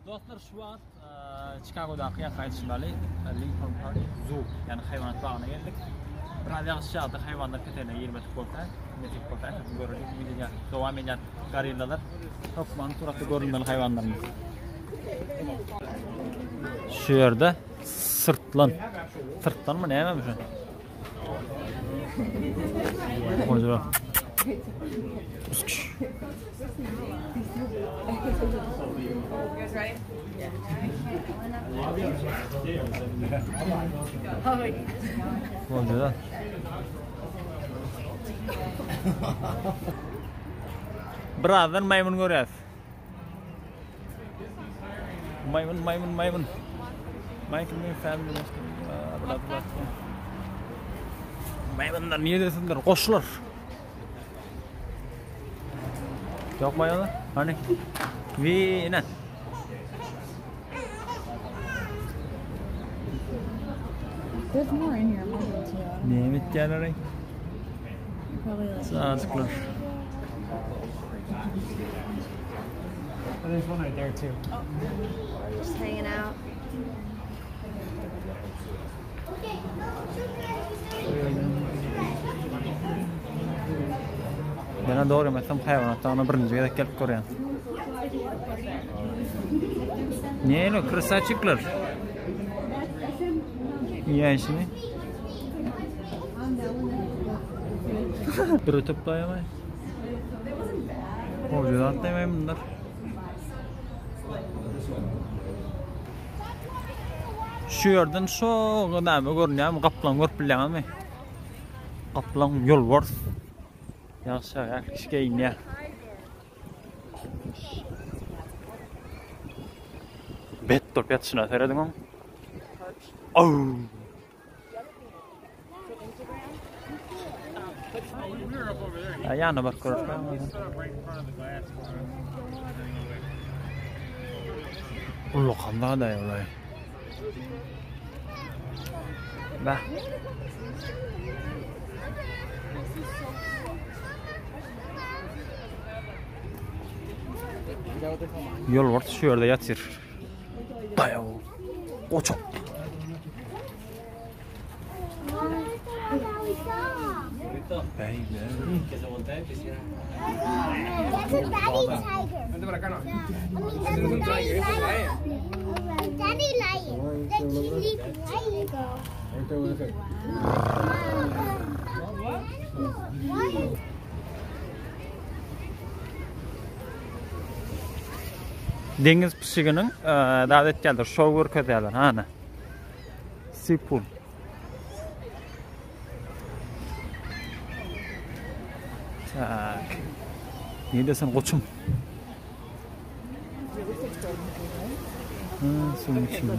Dostlar şu wagt Çikagodaky ýa aýdyşym ýaly Lincoln Park Zoo, ýagny haýwanat bagyna geldik. Biraz ýagyş ýagdy, haýwanlar keteline girmedik bolsa, nesip bolsa ählisini göreris. Umyt edýän, dowam edýän gorillalar hökman suratda görünmeli haýwanlarymyz. Şu ýerde syrtlan. Syrtlanmy näme şu? Goja. Goja. Birazdan maýmyn görýäs. Maýmyn, maýmyn, maýmyn. Michael family. Bla bla. Maýmynlar niredesindir? Goşlar. Ýok maýmynlar? Hany? Wi, ine. There's more in here. Näme etýärler? Çagajyklar. There's one right there too. Just hanging out. Mena dogry aýtsam haýwanat dagyna birinji gezek gelip görýän. Nelo krasaçikler. Iýäýşini. Bir ötüp daýamay. Howja zat daýamay bunlar. Şu ýerden şo näme görünýärmi? Gaplaň görüp bilýäňizmi? Gaplaň ýolbars. Ýagşy ähli kişi geýinýär. Bet durup ýatyşyna serediň oň. Au! Ýanyna baryp görersiň. Ullakan zada ýolay. Bah. Ýolbars şu ýerde ýatyr. Daýaw. Goçak. Deňiz pişiginiň zat etýärler, şou görkezýärler, hany. Sipul. Tak. Nirde sen goçum? Ha, suwuň içinde.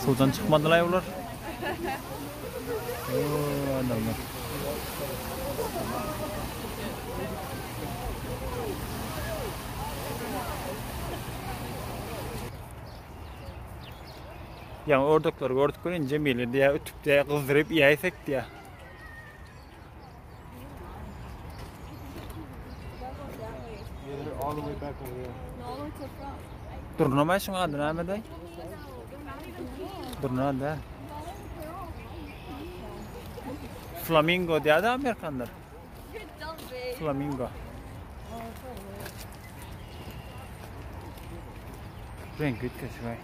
Suwdan çykmadylar olar. Oo, adamlar. Ýaňy ördekleri gördük welin Jemile diýýär, ütüp diýýär, gyzdyryp iýäýsek diýýär. Durna şuň ady näme deý? Durna da. Flamingo diýýär amerikanlar. Flamingo. Reňki üýtgeşik aý.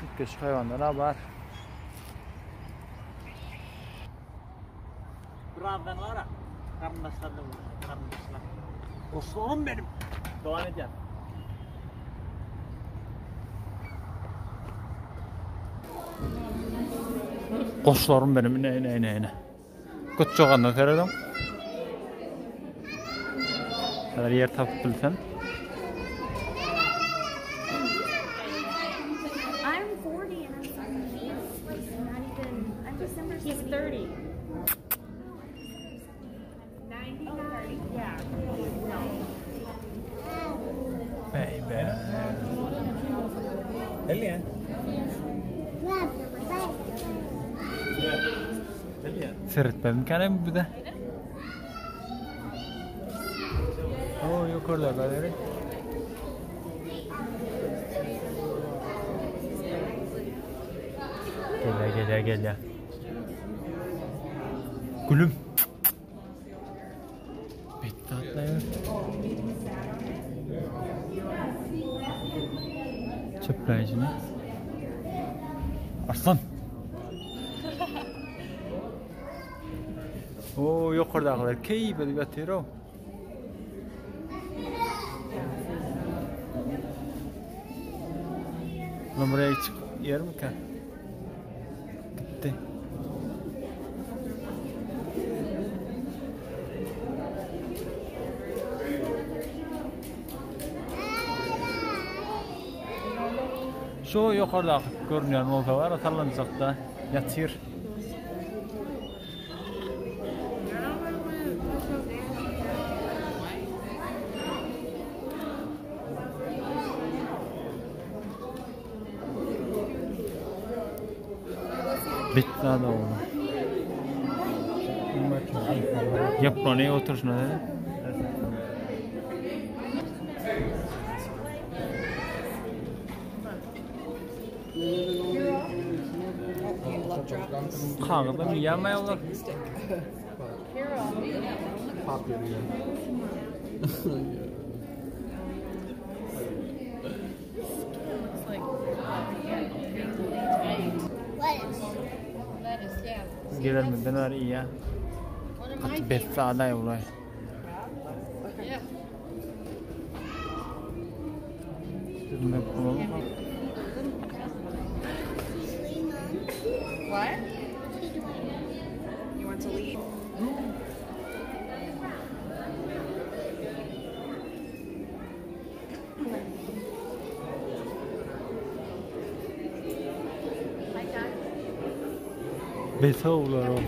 Üýtgeşik haýwanlar bar. Birazdan var garyndaşlar da garyndaşlar. Dostlarym benim. Dowam edýär. Goşlarym benim ine ine ine ine. Götjogandan serediň. Häzir ýer tapyp bilsem. I'm 40 and I'm 78. Like not even. I'm December. He's 30. 99? Yeah. No. Baby. Gelýän. Seretmezmikänem bize? O ýokarda galeri. Gelýär, gelýär, gelýär. Gülüm. Betdi atlaýar. Çöpläýşini. Arslan. O ýokardakylar keýp edip ýatyr-ow. Lan buraya çık yer mikä? Gitdi. Şu ýokardaky görünýän bolsa bar, sallançakda ýatyr. Bitdi ogly. Ýaprany oturşyna dedi. Kagyzam iýýärmi olar? Gelenimizden bäri iýýär. Gaty bet zadaý bulaý. What? You want to leave? Beter olar o.